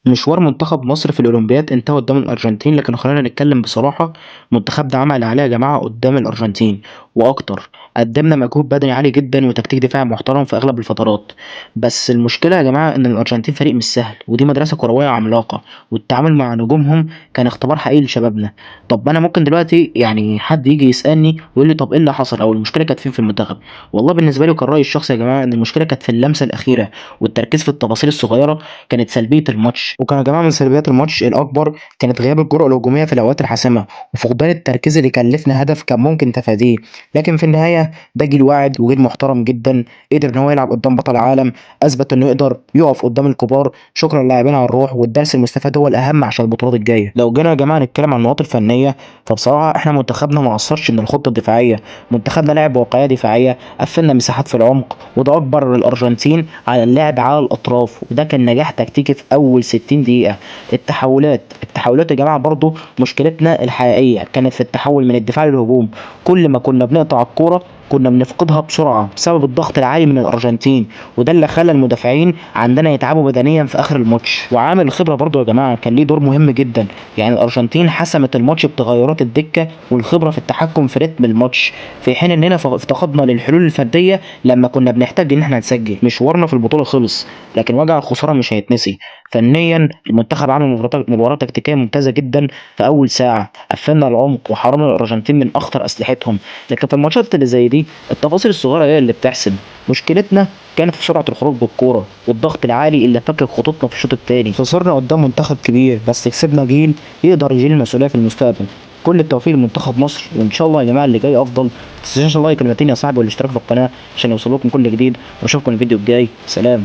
مشوار منتخب مصر في الأولمبياد انتهى قدام الأرجنتين، لكن خلينا نتكلم بصراحة. المنتخب ده عمل عليه يا جماعة قدام الأرجنتين وأكتر. قدمنا مجهود بدني عالي جدا وتكتيك دفاعي محترم في أغلب الفترات، بس المشكلة يا جماعة إن الأرجنتين فريق مش سهل، ودي مدرسة كروية عملاقة، والتعامل مع نجومهم كان اختبار حقيقي لشبابنا. طب أنا ممكن دلوقتي يعني حد يجي يسألني ويقول لي طب إيه اللي حصل أو المشكلة كانت فين في المنتخب؟ والله بالنسبة لي وكان رأيي الشخصي يا جماعة إن المشكلة كانت في اللمسة الأخيرة والتركيز في التفاصيل الصغيرة، كانت سلبية الماتش. وكان يا جماعة من سلبيات الماتش الأكبر كانت غياب الجرأة الهجومية في الأوقات الحاسمة، وفقدان التركيز اللي كلفنا هدف كان ممكن تفاديه. لكن في النهاية ده جيل واعد وجيل محترم جدا، قدر إن هو يلعب قدام بطل عالم، أثبت إنه يقدر يقف قدام الكبار. شكرا للاعبين على الروح، والدرس المستفاد هو الأهم عشان البطولات الجاية. لو جينا يا جماعة نتكلم عن النقاط الفنية، فبصراحة احنا منتخبنا ما قصرش من الخطة الدفاعية، منتخبنا لعب واقعية دفاعية، قفلنا مساحات في العمق، وده أجبر الأرجنتين على اللعب على الأطراف، وده كان نجاح تكتيكي في أول 60 دقيقة. التحولات يا جماعة برضو مشكلتنا الحقيقية كانت في التحول من الدفاع للهجوم. كل ما كنا بنقطع الكورة كنا بنفقدها بسرعة بسبب الضغط العالي من الأرجنتين، وده اللي خلى المدافعين عندنا يتعبوا بدنيا في آخر الماتش. وعامل الخبرة برضو يا جماعة كان ليه دور مهم جدا، يعني الأرجنتين حسمت الماتش بتغيرات الدكة والخبرة في التحكم في رتم الماتش، في حين إننا افتقدنا للحلول الفردية لما كنا بنحتاج إن احنا نسجل. مشوارنا في البطولة خلص، لكن وجع الخسارة مش هيتنسي. فنيا المنتخب عمل مباراة تكتيكية ممتازة جدا في أول ساعة، قفلنا العمق وحرمنا الأرجنتين من أخطر أسلحتهم. لكن في الماتشات اللي زي دي التفاصيل الصغيرة هي اللي بتحسم. مشكلتنا كانت في سرعة الخروج بالكورة والضغط العالي اللي فكك خطوطنا في الشوط الثاني. خسرنا قدام منتخب كبير، بس كسبنا جيل يقدر يشيل المسؤولية في المستقبل. كل التوفيق لمنتخب مصر، وان شاء الله يا جماعة اللي جاي افضل. ما تنساش ال like المتين يا صاحبي والاشتراك في القناة عشان يوصلكم كل جديد، واشوفكم الفيديو الجاي. سلام.